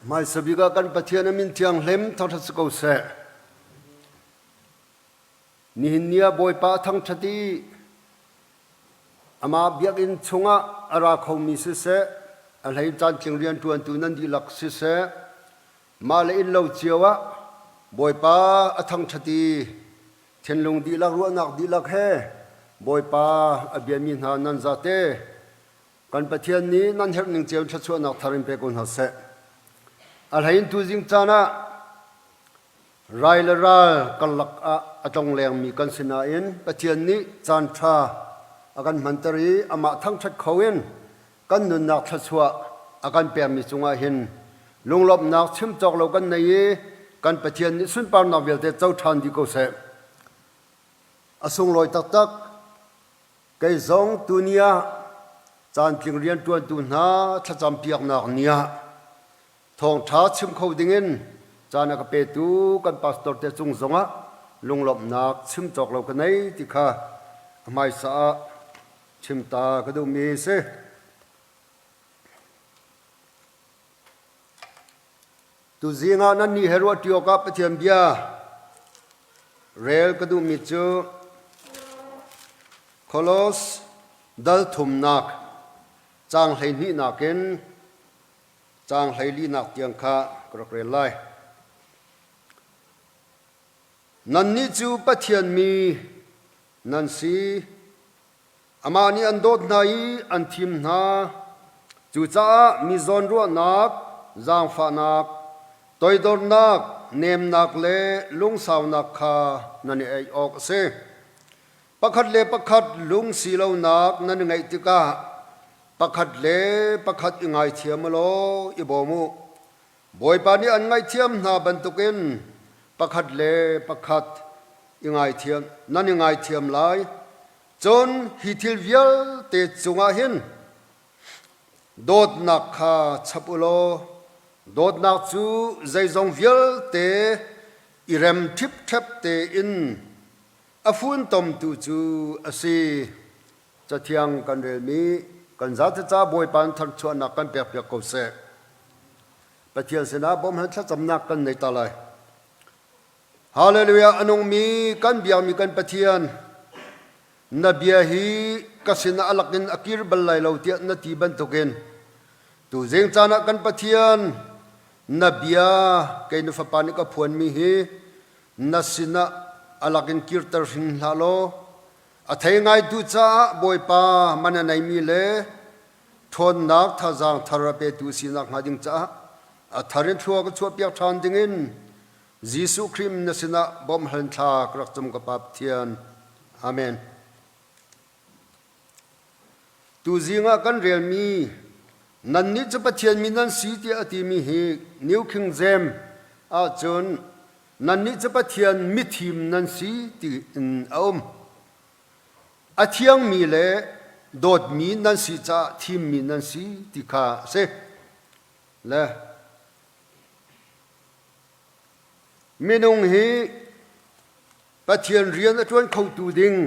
Hmaisa bik ah kan Pathian a min thianghlim thangṭhat si ko seh. Nihin ni ah Bawipa a thangṭhat i amah biakinn chungah a ra khomi siseh, a hlei caantling rianṭuantu nan dihlak siseh, mah le innlo cio ah Bawipa a thangṭhat i thinlung dihlak ruahnak dihlak he Bawipa a biami hna nan zate Kan Pathian nih nan herh ning cio thluachuahnak thar in pe ko hna seh. A hlei in tuzing caan ah rai le ral karlak ah a tlonglengmi kan si nain Pathian nih caan ṭha a kan hmanter i amah thangṭhat kho in kan nunnak thluachuah a kan pekmi cungah hin lunglawmhnak chim cawk lo kan nei i kan Pathian nih sunparnak vialte co ṭhan dih ko seh. A sunglawi taktak. Kei zong tuni ah caantling rianṭuantu hna thlacampiaknak ni ah thawngṭha chim kho dingin caan a ka petu kan pastor te cung zongah lunglawmhnak chim cawk lo ka nei ti kha a hmaisa ah chim ta ka duhmi a si. Tuzing ah nannih he ruahṭi awkah Pathian bia rel ka duhmi cu Kolos dal thumnak caang 12nak in caang 14nak tiang kha ka rak rel lai. Nannih cu Pathian mi nan si. Amah nih an dawt hna i an thim hna. Cucaah mi zawnruahnak, zaangfahnak, toidornak, nemnak le lungsaunak kha nan i eih awk a si. Pakhat le pakhat lungsi lonak nan i ngeih tikah pakhat le pakhat i ngaithiam u law i bawm u. Bawipa nih an ngaihthiam hna bantukin pakhat le pakhat i ngaithiam nan i ngaithiam lai. Cun hi thil vialte cungah hin dawtnak kha chap u law dawtnak cu zeizong vialte i rem ṭhipṭhep tein a funtomtu cu a si. Cathiang kan relmi kan zate ca Bawipa in tharchuahnak kan pekpiak ko seh. Pathian sinah bawmhnak thlacamnak kan nei ta lai. Hallelujah a nungmi kan biakmi kan Pathian na bia hi ka sinah a lakin a kir bal lai lo tiah na ti bantukin tuzing caan ah kan Pathian na bia kei na fapa nih ka phuanmi hi na sinah a lakin kirter hrin hlah law a thei ngaitu caah Bawipa man a neimi le ṭhawnnak thazaang thar a petu sinak hnga ding caah a thar in thlua ka chuahpiak ṭhan dingin Jesuh Khrih na sinah bawmhhal thla ka rak cam ka Pa Pathian. Amen. Tuzing ah kan relmi nannih cu Pathian mi nan si tiah a timi hi New King James ahcun nannih cu Pathian mithim nan si ti in a um. A thiangmi le dawtmi nan si caah thimmi nan si ti kha a si. Le Minung hi Pathian rian a ṭuan khotu ding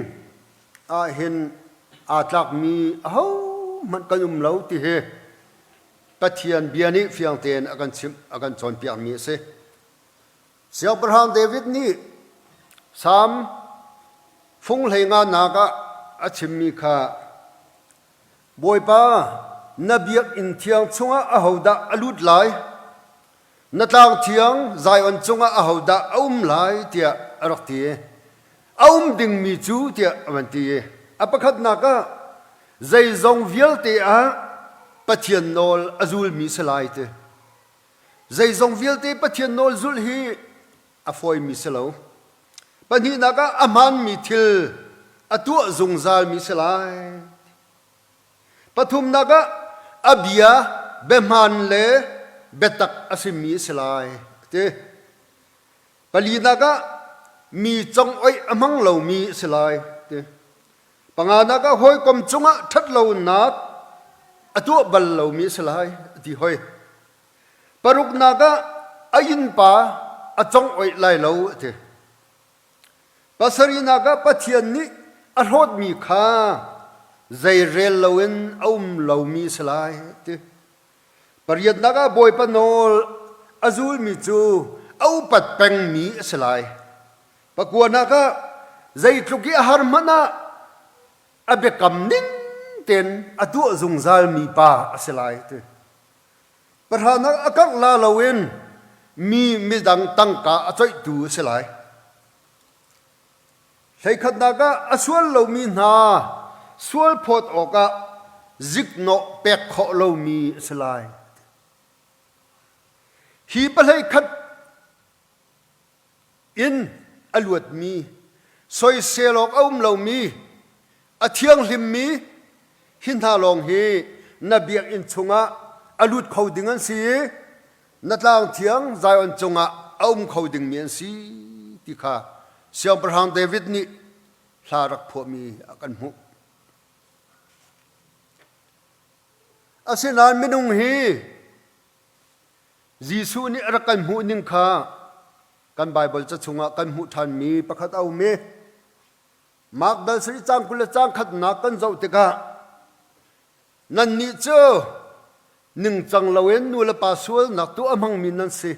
ahhin aa tlakmi ahohmanh kan um lo ti hi Pathian bia nih fiang tein a kan chimh, a kan cawnpiakmi a si. Siangpahrang David nih Salm fung hleinganak ah a chimmi kha Bawipa, na biakinn thiang chungah ahodah a lut lai? Na tlang thiang Zion cungah ahodah a um lai tiah a rak ti. A um dingmi cu tiah a van ti. A pakhatnak ah zeizong vialte ah Pathian nawl a zulmi si lai ti. Zeizong vialte Pathian nawl zulh hi a fawimi si lo. Pahnihnak ah a hmaanmi thil a tuah zungzalmi si lai. Pathumnak ah a bia biahmaan le biatak a simi a si lai a ti. Palinak ah mi congoih a hmang lomi a si lai a ti. Panganak ah hawikom cungah ṭhatlonak a tuah bal lomi a si lai a ti hoi. Paruknak ah a innpa a congoih lai lo a ti. Pasarihnak ah Pathian nih a hlawtmi kha zeirel loin a um lomi a si lai ti. Pariatnak ah Bawipa nawl a zulmi cu a upat pengmi a si lai. Pakuanak ah zeitluk i a har hmanh ah a biakam ning tein a tuah zungzalmi pa a si lai ti. Pahranak a karh la loin mi midang tangka a coihtu a si lai. Hleikhatnak ah a sual lomi hna sual phawt awkah ziknawh pek khawh lomi a si lai. Hi pahlei khat in a luatmi, soisel awk a um lomi, a thianghlimmi hi hna lawng hi na biakinn chungah a lut kho ding an si i na tlang thiang Zion cungah a um kho dingmi an si ti kha Siangpahrang David nih hla rak phuahmi a kan hmuh. Asinain minung hi Jesuh nih a rak kan hmuh ning kha kan Baibal ca chungah kan hmuh ṭhanmi pakhat a um i Mark dal sarih caang 20 le caang khatnak kan zoh tikah nannih cu ningcang loin nu le pa sualnak tuah a hmangmi nan si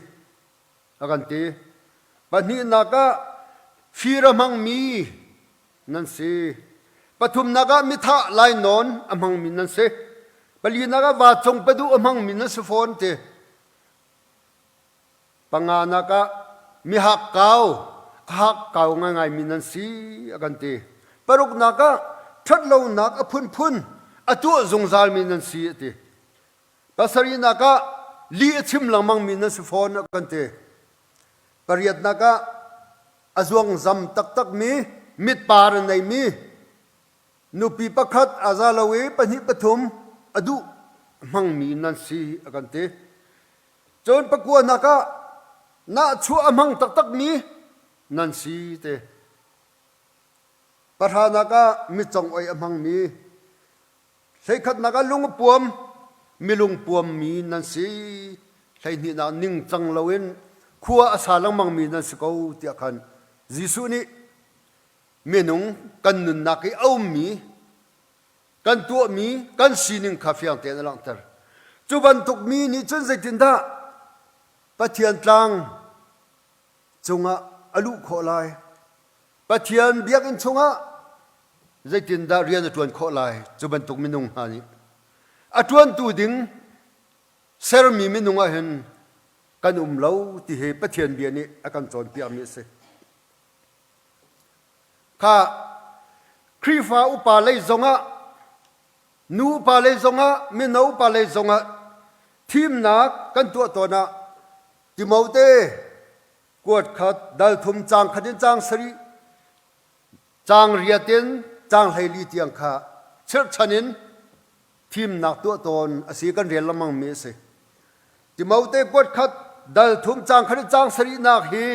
a kan ti. Pahnihnak ah fir a hmangmi nan si. Pathumnak ah mithah lainawn a hmangmi nan si. Palinak ah vacung paduh a hmangmi nan si fawn ti. Panganak ah mihakkau a hakkau ngaingaimi nan si a kan ti. Paruknak ah ṭhatlonak a phunphun a tuah zungzalmi nan si a ti. Pasarihnak ah lih a chim lengmangmi nan si fawn a kan ti. Pariatnak ah a zuangzam taktakmi mitpar a neimi nupi pakhat a za lo i pahnih pathum a duh hmangmi nan si a kan ti. Cun pakuanak ah nahchuah a hmang taktakmi nan si te. Pahranak ah mitcongoi a hmangmi Hleikhatnak ah lung a puam, milung puammi nan si. Hleihnihnak ningcang loin khua a sa lengmangmi nan si ko tiah khan Jesuh nih minung kan nunnak i a ummi kan tuahmi kan sining kha fiang tein a langhter. Cu bantuk mi nih cun zeitindah Pathian tlang cungah a luh khawh lai? Pathian biakinn chungah zeitindah rian a ṭuan khawh lai? Cu bantuk minung hna nih a ṭuantu ding sermi minung ah hin kan um lo ti hi Pathian bia nih a kan cawnpiakmi a si. Kha Khrihfa upa lei zongah nu upa lei zongah mino upa lei zongah thimnak kan tuah tawn ah Timote kuat khat dal thum caang khat in caang sarih caang riat in caang 14 tiang kha chirhchan in thimnak tuah tawn a si kan rel lengmang mi a si. Timote kuat khat dal thum caang khat in caang sarihnak hi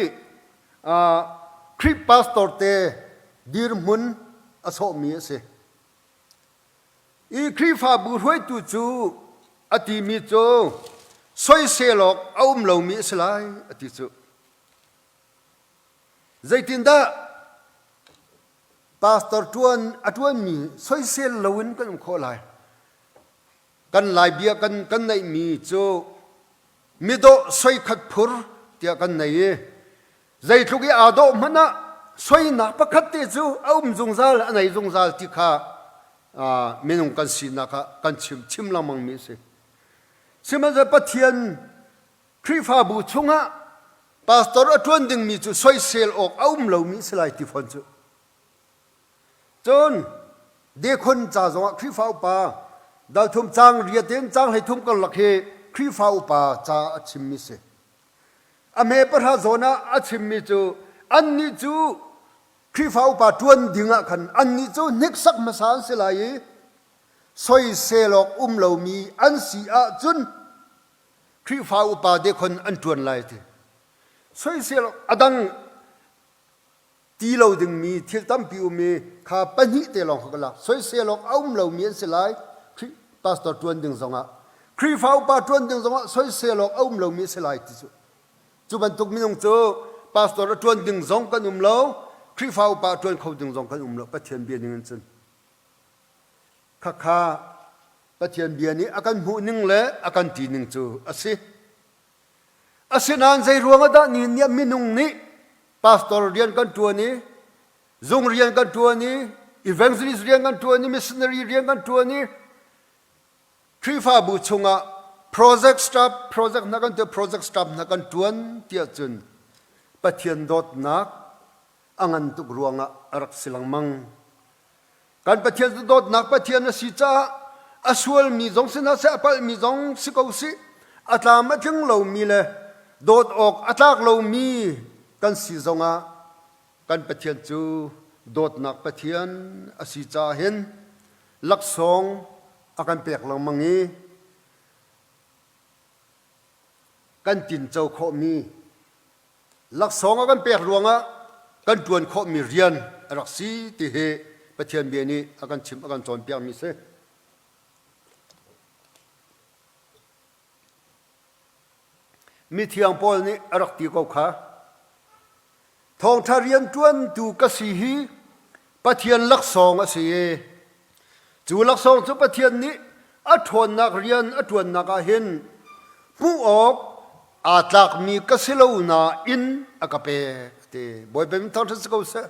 Khrih pastor te dirhmun a sawhmi a si. I Khrihfabu hruaitu cu a timi cu soisel awk a um lomi a si lai a ti cu. Zeitindah pastor ṭuan a ṭuanmi soisel loin kan um khawh lai? Kan Lai bia kan kan neihmi cu midawh soi khat phur tiah kan nei i zeitluk i aa dawh hmanh ah soinak pakhat te cu a um zungzal a nei zungzal ti kha minung kan sinak ah kan chim chim lengmangmi a si. Sihmanhsehlaw Pathian Khrihfabu chungah pastor a ṭuan dingmi cu soisel awk a um lomi a si lai ti fawn cu. Cun dekhon ca zongah Khrihfa upa dalthum caang riat in caang 13 karlak hi Khrihfa upa ca a chimmi si. A hme pahra zawn ah a chimmi cu annih cu Khrihfa upa ṭuan ding ah khan annih cu hniksak hmasa an si lai i soisel awk um lomi an si ahcun Khrihfa upa dekhon an ṭuan lai ti. Soisel a dang ti lo dingmi thil tampi um i kha pahnih te lawng kha ka lak. Soisel awk a um lomi an si lai. Khrih pastor ṭuan ding zongah Khrihfa upa ṭuan ding zongah soisel awk a um lomi a si lai ti cu. Cu bantuk minung cu pastor a ṭuan ding zong kan um lo, Khrihfa upa a ṭuan kho ding zong kan um lo Pathian bia ning in cun. Khakha Pathian bia nih a kan hmuh ning le a kan ti ning cu a si. Asinain zei ruang ah dah nihin ni ah minung nih pastor rian kan ṭuan i zung rian kan ṭuan i evangelist rian kan ṭuan i missionary rian kan ṭuan i Khrihfabu chungah project staff project hna kan tuah project staff hna kan ṭuan tiah cun Pathian dawtnak a ngan tuk ruangah a rak si lengmang. Kan Pathian cu dawtnak Pathian a si caah a sualmi zong si hna seh, a palhmi zong si ko sih, a tlam a tling lomi le dawt awk a tlak lomi kan si zongah kan Pathian cu dawtnak Pathian a si caah hin laksawng a kan pek lengmang i kan tinco khawhmi laksawng a kan pek ruangah kan ṭuan khawhmi rian a rak si ti hi Pathian bia nih a kan chimh a kan cawnpiakmi si. Mithiang Paul nih a rak ti ko kha. Thawngṭha rianṭuantu ka si hi Pathian laksawng a si i cu laksawng cu Pathian nih a ṭhawnnak rian a ṭuannak ah hin hmuh awk aa tlakmi ka si lo nain a ka pek a ti. Bawipa min thangṭhat si ko seh.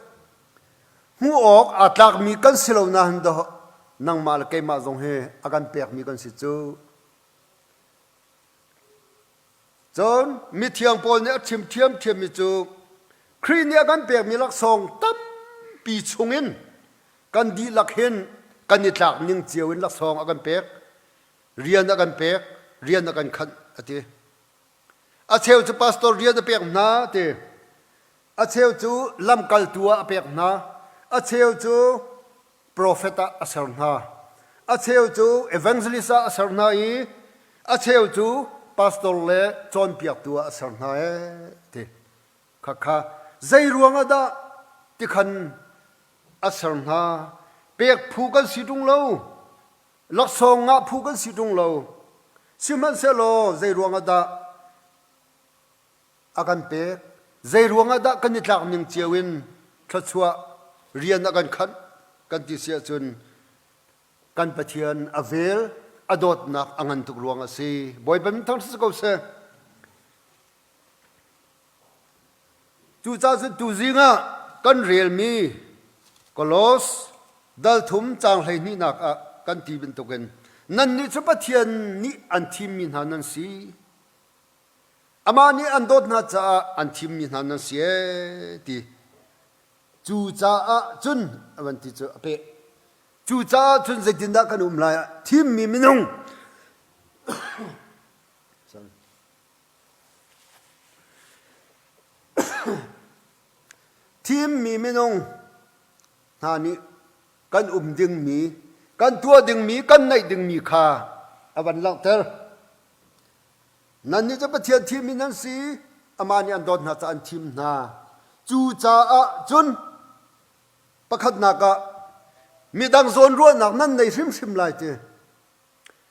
Hmuh awk aa tlakmi kan si lo nain dawh nangmah le keimah zong hi a kan pekmi kan si cu. Cun mithiang Paul nih a chim ṭhiamṭhiammi cu Khrih nih a kan pekmi laksawng tampi chungin kan dihlak hin kan i tlak ning cio in laksawng a kan pek, rian a kan pek, rian a kan khanh a ti. A cheu cu pastor rian a pek hna a ti. A cheu cu lamkaltu ah a pek hna. A cheu cu profet ah a ser hna. A cheu cu evangelist ah a ser hna i a cheu cu pastor le cawnpiaktu ah a ser hna ee ti. Khakha zei ruang ah dah tikhan a ser hna? Pek phu kan si ṭung lo. Laksawng ngah phu kan si ṭung lo. Sihmanhsehlaw zei ruang ah dah a kan pek? Zei ruangah dah kan i tlak ning cio in thluachuah rian a kan khanh kan ti si ahcun kan Pathian a vel a dawtnak a ngan tuk ruang a si. Bawipa min thangṭhat si ko seh. Cucaah cun tuzing ah kan relmi Kolos dal thum caang 12nak ah kan ti bantukin nannih cu Pathian nih an thimmi hna nan si. Amah nih an dawt hna caah an thimmi hna nan si ee ti. Cucaah cun a van ti cu a peh. Cucaah cun zeitindah kan um lai ah thimmi minung sorry. Thimmi minung hna nih kan um dingmi, kan tuah dingmi, kan neih dingmi kha a van langhter. Nannih cu Pathian thimmi nan si, amah nih an dawt hna caah an thim hna. Cucaah cun pakhatnak ah midang zawnruahnak nan nei hrimhrim lai ti.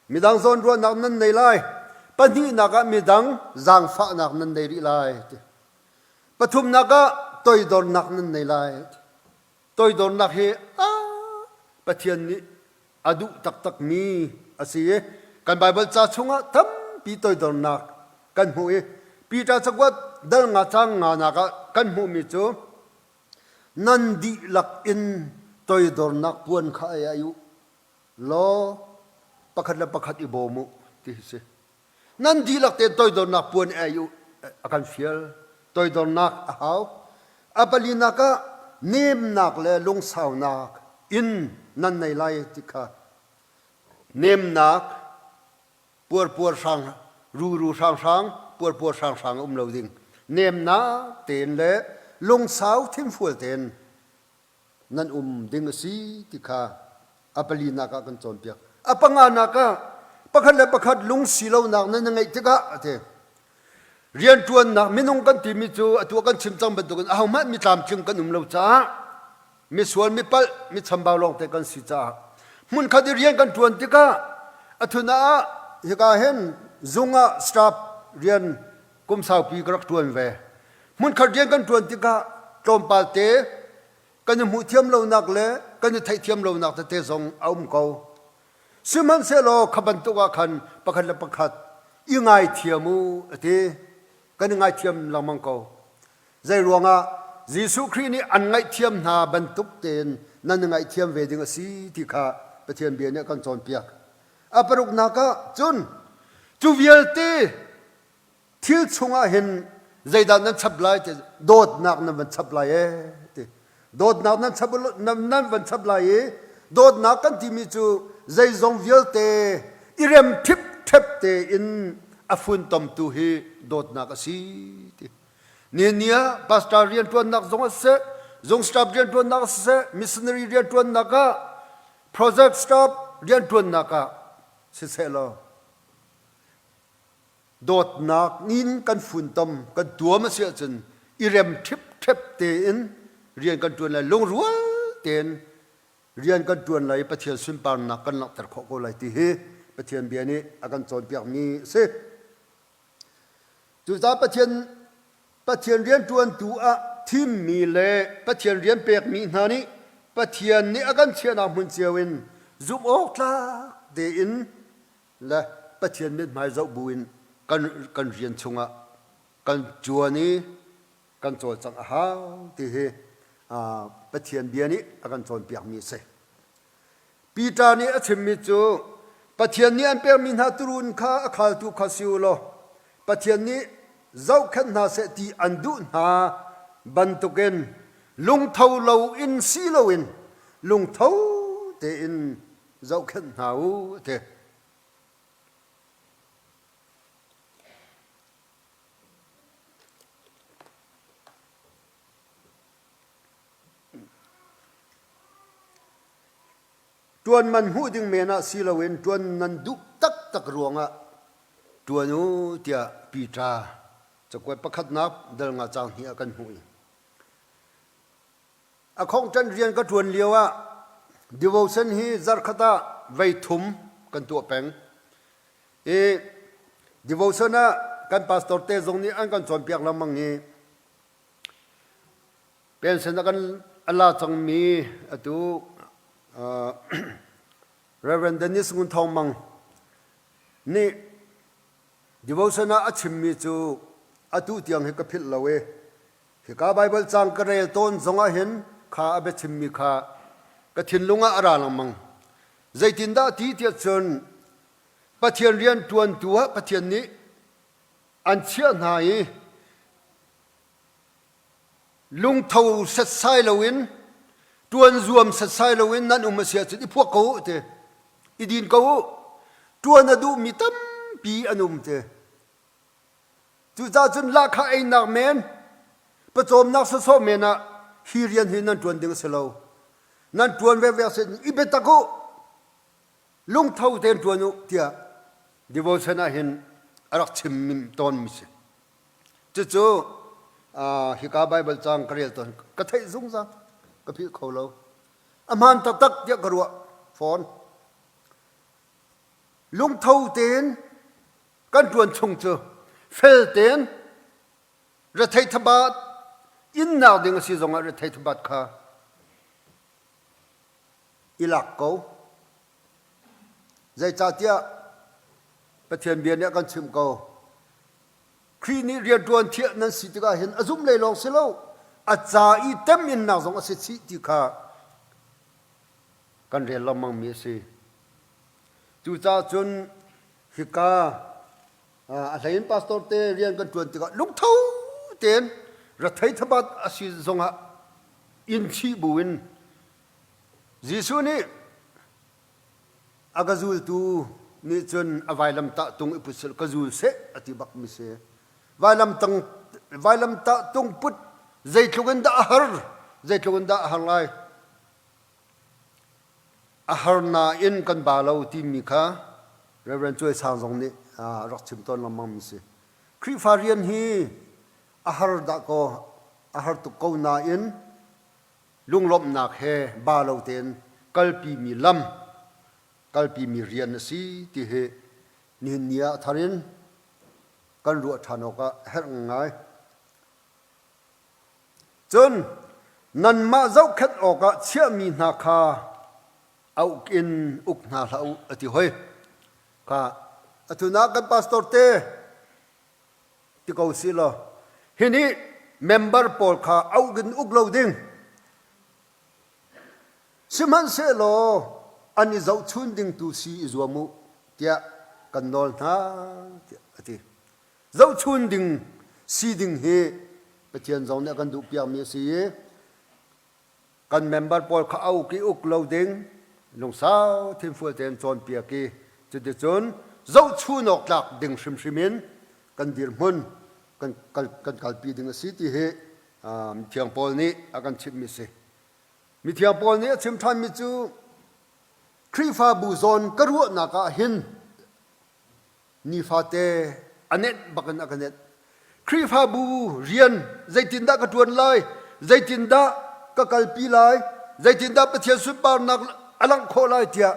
Midang zawnruahnak nan nei lai. Pahnihnak ah midang zaangfahnak nan nei rih lai ti. Pathumnak ah toidornak nan nei lai. Toidornak hi ah Pathian nih a duh taktakmi a si i kan Baibal ca chungah tampi toidornak kan hmuh i Peter cakuat dal nga cang nganak ah kan hmuhmi cu nan dihlak in toidornak puan kha ei ai u law pakhat le pakhat i bawm u ti hi si. Nan dihlak tein toidornak puan ei u a kan fial. Toidornak a hau. A palinak ah nemnak le lungsaunak in nan nei lai ti kha nemnak puarpuar hrang ruru hranghrang puarpuar hranghrang um lo ding nemnak tein le lungsau thinfual tein nan um ding a si ti kha a palinak ah kan cawnpiak. A panganak ah pakhat le pakhat lungsi lonak nan ngeih tikah a ti. Rianṭuannak minung kan timi cu atu ah kan chim cang bantukin ahohmanh mi tlamtling kan um lo caah misual mipalh mi chambau lawngte kan si caah hmunkhat i rian kan ṭuan tikah a thun ah hika hin zung ah staff rian kum saupi ka rak ṭuan ve. Hmunkhat rian kan ṭuan tikah tlawmpal te kan i hmuhthiam lonak le kan i theihthiam lonak tete zong a um ko. Sihmanhsehlaw kha bantuk ah khan pakhat le pakhat i ngaithiam u a ti. Kan i ngaithiam lengmang ko. Zei ruangah Jesuh Khrih nih an ngaihthiam hna bantuk tein nan i ngaihthiam ve ding a si ti kha Pathian bia nih a kan cawnpiak. A paruknak ah cun cu vialte thil chungah hin zeidah nan chap lai ti dawtnak nan van chap lai ee ti dawtnak nan chap nan van chap lai i dawtnak kan timi cu zeizong vialte i rem ṭhipṭhep tein a funtomtu hi dawtnak a si ti ni ni ah pastor rianṭuannak zong a siseh zung staff rianṭuannak a siseh missionary rianṭuannak ah project staff rianṭuannak ah siseh law Dawtnak in kan funtom kan tuam a si ahcun i rem ṭhipṭhep tein rian kan ṭuan lai, lungrual tein rian kan ṭuan lai i Pathian sunparnak kan langhter khawh ko lai ti hi Pathian bia nih a kan cawnpiakmi a si. Cucaah Pathian Pathian rianṭuantu ah thimmi le Pathian rian pekmi hna nih Pathian nih a kan chiahnak hmun cio in zumh awk tlak tein le Pathian mithmai zoh buin kan, kan rian chungah kan ṭuan i kan cawlcangh a hau ti hi uh, Pathian bia nih a kan cawnpiakmi a si. Peter nih a chimmi cu Pathian nih an pekmi hna turun kha a khaltu kha si u law Pathian nih zohkhenh hna seh ti an duh hna bantukin lungtho loin si loin lungtho tein zohkhenh hna u a ti. Ṭuan man hmuh ding men ah si loin ṭuan nan duh taktak ruangah ṭuan u tiah Peter cakuat pakhatnak dal nga caang hnih ah kan hmuh i A khongṭan rian ka ṭuan lioah devotion hi zarhkhat ah voi thum kan tuah peng. I devotion ah kan pastor te zong nih an kan cawnpiak lengmang i pension a kan a la cangmi atu uh, Reverend Dennis Ngun Thawng Mang nih devotion ah a chimmi cu atu tiang hi ka philh lo i Hika Baibal caang ka rel tawn zongah hin kha a biachimmi kha ka thinlung ah a ra lengmang. Zeitindah ti tiah cun Pathian rian ṭuantu ah Pathian nih an chiah hna i lungtho setsai loin ṭuan zuam setsai loin nan um a si ahcun i phuak ko u ti i din ko u ṭuan a duhmi tampi an um ti Cucaah cun lahkhah einak men, pawcawmnak sawsawh men ah hi rian hi nan ṭuan ding a si lo. Nan ṭuan vekvek sin i biatak u, lungtho tein ṭuan u tiah devotion ah hin a rak chim tawnmi si. Cucu hika Baibal caang ka rel tawn ka theih zungzal ka philh kho lo. A hmaan taktak tiah ka ruah fawn. Lungtho tein kan ṭuan chung cu fel tein rethei thabat innak ding a si zongah rethei thabat kha i lak ko. Zeicahtiah Pathian bia nih a kan chimh ko. Khrih nih rianṭuan thiah nan si tikah hin a zumh lei lawng si lo, a ca i teminnak zong a si chih ti kha kan rel lengmangmi a si. Cucaah cun hika a hleiin pastor te rian kan ṭuan tikah lungtho tein rethei thabat a si zongah inn chih buin Jesuh nih a ka zultu nih cun a vailamtah tung i put seh ka zul seh a ti bak mi si. Vailamtang vailamtah tung put zeitluk in dah a har zeitluk in dah a har lai A har nain kan ba lo timi kha Reverend Cuai Sang zong nih a rak chim tawn lengmang mi si. Khrihfa rian hi a har dah kaw a har tuk ko nain lunglawmhnak he ba lo tein kalpimi lam kalpimi rian a si ti hi nihin ni ah thar in kan ruah ṭhan awk ah a herh ngai. Cun nanmah zohkhenh awkah chiahmi hna kha a uk in uk hna hlah u, a ti hoi. Kha atu na kan pastor te ti ko si law hi nih member pawl kha auh in uk lo ding. Sihmanhsehlaw an i zohchun ding tu si i zuam u tiah kan nawl hna tiah a ti. Zohchun ding si ding hi Pathian zong nih a kan duhpiakmi a si i kan member pawl kha a uk i uk lo ding lungsau thinfual tein cawnpiak i cuticun zohchun awk tlak ding hrimhrim in kan dirhmun kan, kan kalpi ding a si ti hi mithiang Paul nih a kan chimhmi a si. Mithiang Paul nih a chim ṭhanmi cu Khrihfabu zawn ka ruahnak ah hin nifate a nenh bak in a ka nenh. Khrihfabu rian zeitindah ka ṭuan lai, zeitindah ka kalpi lai, zeitindah Pathian sunparnak a langh khawh lai tiah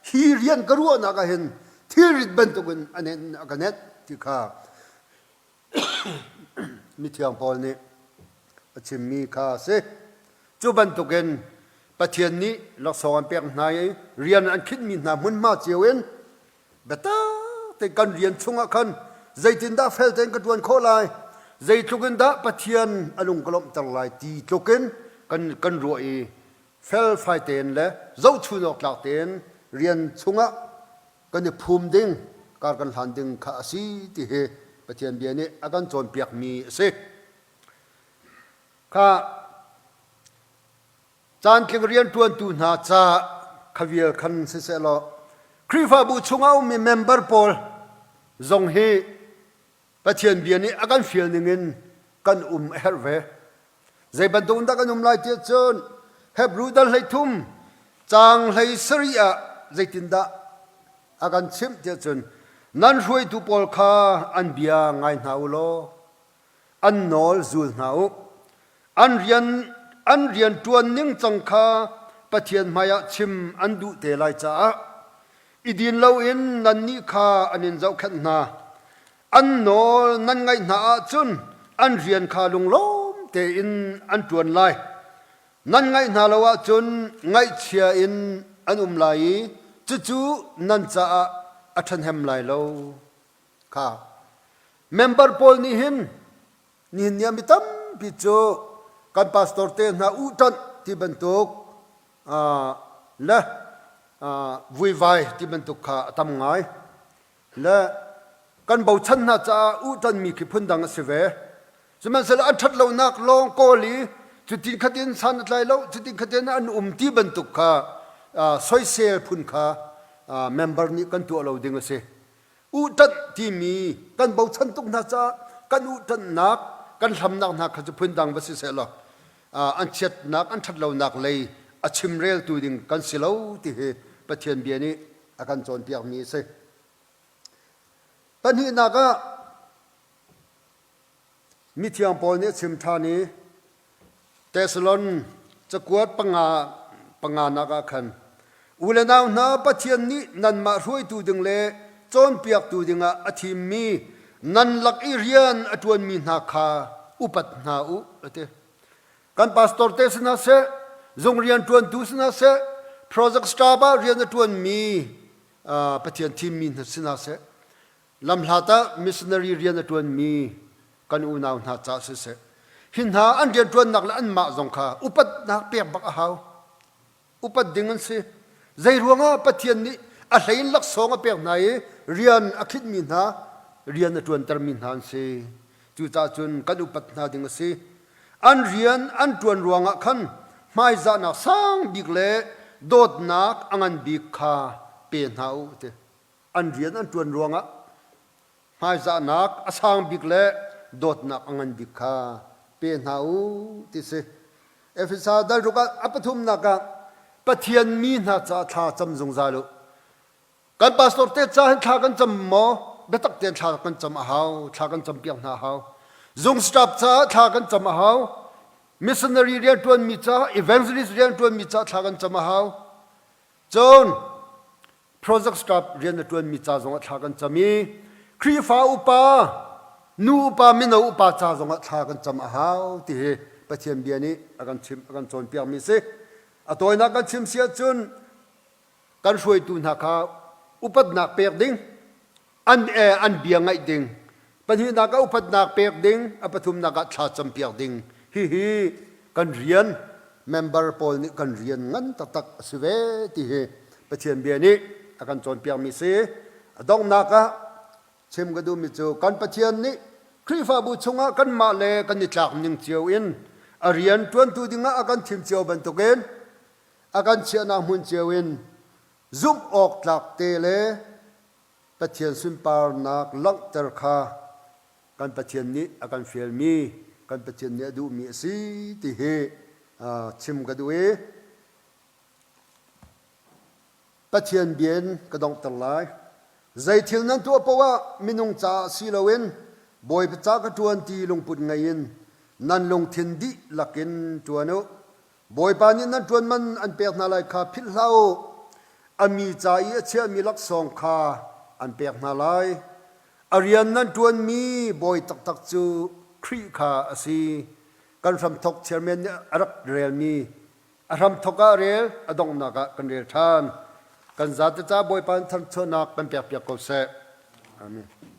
hi rian ka ruahnak ah hin thilrit bantukin a nenh a ka nenh ti kha Mithiang Paul nih a chimmi kha a si. Cu bantukin Pathian nih laksawng an pek hna i rian an khinhmi hna hmunhma cio in biatak tein kan rian chungah khan zeitindah fel tein ka ṭuan khawh lai, zeitluk in dah Pathian a lung ka lawmhter lai ti tluk in kan, kan ruah i felfai tein le zohchun awk tlak tein rian chungah kan i phum ding, kar kan hlan ding kha a si ti hi Pathian bia nih a kan cawnpiakmi a si. Kha caantling rianṭuantu hna ca kha vial khan siseh law Khrihfabu chungah ummi member pawl zong hi Pathian bia nih a kan fial ningin kan um a herh ve. Zei bantuk in dah kan um lai tiah cun Hebrew dal 13 caang 17 ah zeitindah a kan chimh tiah cun nan hruaitu pawl kha an bia ngai hna u law an nawl zul hna u. An rian an rian ṭuan ning cang kha Pathian hmaiah chim an duh te lai caah i din loin nannih kha an in zohkhenh hna. An nawl nan ngaih hna ahcun an rian kha lunglawm tein an ṭuan lai. Nan ngaih hna lo ahcun ngaihchia in an um lai i cucu nan caah a ṭhahnem lai lo. Kha member pawl nih hin nihin ni ah mi tampi cu kan pastor te hna uhṭanh ti bantuk le vuivai ti bantuk kha a tam ngai. Le kan bochan hna caah uhṭanmi khi phundang a si ve. Sihmanhsehlaw an ṭhat lonak lawng kawl i cutin khatin san a tlai lo, cutin khatin an um ti bantuk kha soisel phun kha member nih kan tuah lo ding a si. Uhṭanh timi kan bochan tuk hna caah kan uhṭanhnak, kan hlamnak hna kha cu phundang va si sehlaw an chiatnak, an ṭhat lonak lei a chimreltu ding kan si lo ti hi Pathian bia nih a kan cawnpiakmi a si. Pahnihnak ah mithiang Paul nih a chim ṭhan i Thessalon cakuat panga panganak ah khan u le nau hna Pathian nih nanmah hruaitu ding le cawnpiaktu dingah a thimmi nan lak i rian a ṭuanmi hna kha upat hna u a ti. Kan pastor te si hna seh, zung rian ṭuantu si hna seh, project staff ah rian a ṭuanmi Pathian thimmi hna si hna seh, lamhlat ah missionary rian a ṭuanmi kan unau hna caah siseh, hi hna an rianṭuannak le anmah zong kha upatnak pek bak a hau. Upat ding an si. Zei ruangah Pathian nih a hlei in laksawng a pek hna i rian a khinhmi hna, rian a ṭuantermi hna an si. Cucaah cun kan upat hna ding a si. An rian an ṭuan ruangah khan hmaizahnak sang bik le dawtnak a ngan bik kha pe hna u ti. An rian an ṭuan ruangah hmaizahnak a sang bik le dawtnak a ngan bik kha pe hna u ti si. Efesa dal ruk ah a pathumnak ah Pathian mi hna caah thla cam zungzal u. Kan pastor te ca hin thla kan cam maw? Biatak tein thla kan cam a hau. Thla kan cam piak hna a hau. Zung staff caah thla kan cam a hau. Missionary rianṭuanmi caah, evangelist rianṭuanmi caah thla kan cam a hau. Cun project staff rian a ṭuanmi ca zongah thla kan cam i Khrihfa upa, nu upa, mino upa ca zongah thla kan cam a hau ti hi Pathian bia nih a kan chimh, a kan cawnpiakmi a si. A tawinak kan chim si ahcun kan hruaitu hna kha upatnak pek ding, an, eh, an bia ngaih ding. Pahnihnak ah upatnak pek ding, a pathumnak ah thla campiak ding. Hihi kan rian member pawl nih kan rian ngan taktak a si ve ti hi Pathian bia nih a kan cawnpiakmi si. A donghnak ah chim ka duhmi cu kan Pathian nih Khrihfabu chungah kanmah le kan i tlak ning cio in a rian ṭuantu dingah a kan thim cio bantukin a kan chiahnak hmun cio in zumh awk tlak te le Pathian sunparnak langhter kha kan Pathian nih a kan fialmi, kan Pathian nih a duhmi a si ti hi chim ka duh i Pathian bia in ka donghter lai. Zei thil nan tuah paoh ah minung caah si loin Bawipa ca ka ṭuan ti lungput ngei in nan lungthin dihlak in ṭuan u. Bawipa nih nan ṭuan man an pek hna lai kha philh hlah u. A mi ca i a chiahmi laksawng kha an pek hna lai. A rian nan ṭuanmi bawi taktak cu Khrih kha a si. Kan hramthawk chairman nih a rak relmi a hramthawk ah rel, a donghnak ah kan rel ṭhan. Kan zate ca Bawipa in thanchonak kan pekpiak ko seh. Amen.